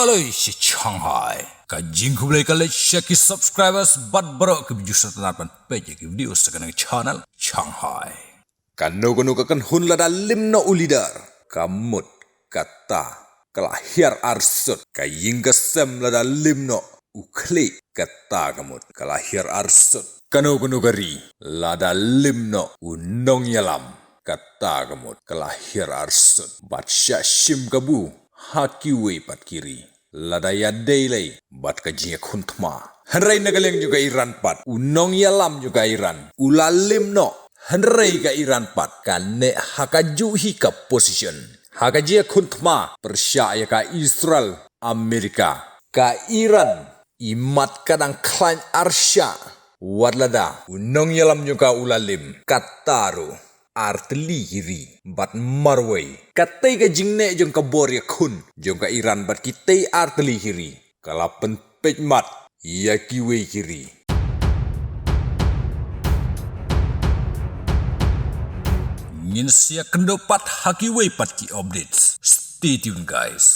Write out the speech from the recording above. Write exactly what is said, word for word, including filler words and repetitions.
Lei shi Shanghai. Ka jingkhublei ka leit sha ki subscribers bad baroh ki views sa tang ban peit ïa ki video sa kane ka channel Shanghai. Kano kano ka kynhun lada lim noh u leader, ka mut kata ka la hiar arsut. Ka ïing ka sem lada lim noh u khlieh, kata ka mut ka la hiar arsut. Kano kano ka ri lada lim noh u nongïalam, kata ka mut ka la hiar arsut. Bad shah shim kabu ha kiwei pat ki ri lada ïadei lei bad ka jingïakhun thma. Hynrei na ka liang jong ka Iran pat, u nongïalam jong ka Iran u la lim noh. Hynrei ka Iran pat ka neh ha kajuh hi ka position ha ka jingïakhun thma pyrshah ïa ka Israel, Amerika. Ka Iran i mat ka dang khlaiñ arshah wat lada u nongïalam jong ka u la lim. Kata ruh artylli ki ri bad marwei. Katei ka jingneh jong ka bor ïakhun jong ka Iran bad kitei artylli ki ri ka la pynpeit mat ïa kiwei ki ri. Ngin sa ïakynduh pat ha kiwei pat ki updates. Stay tuned, guys.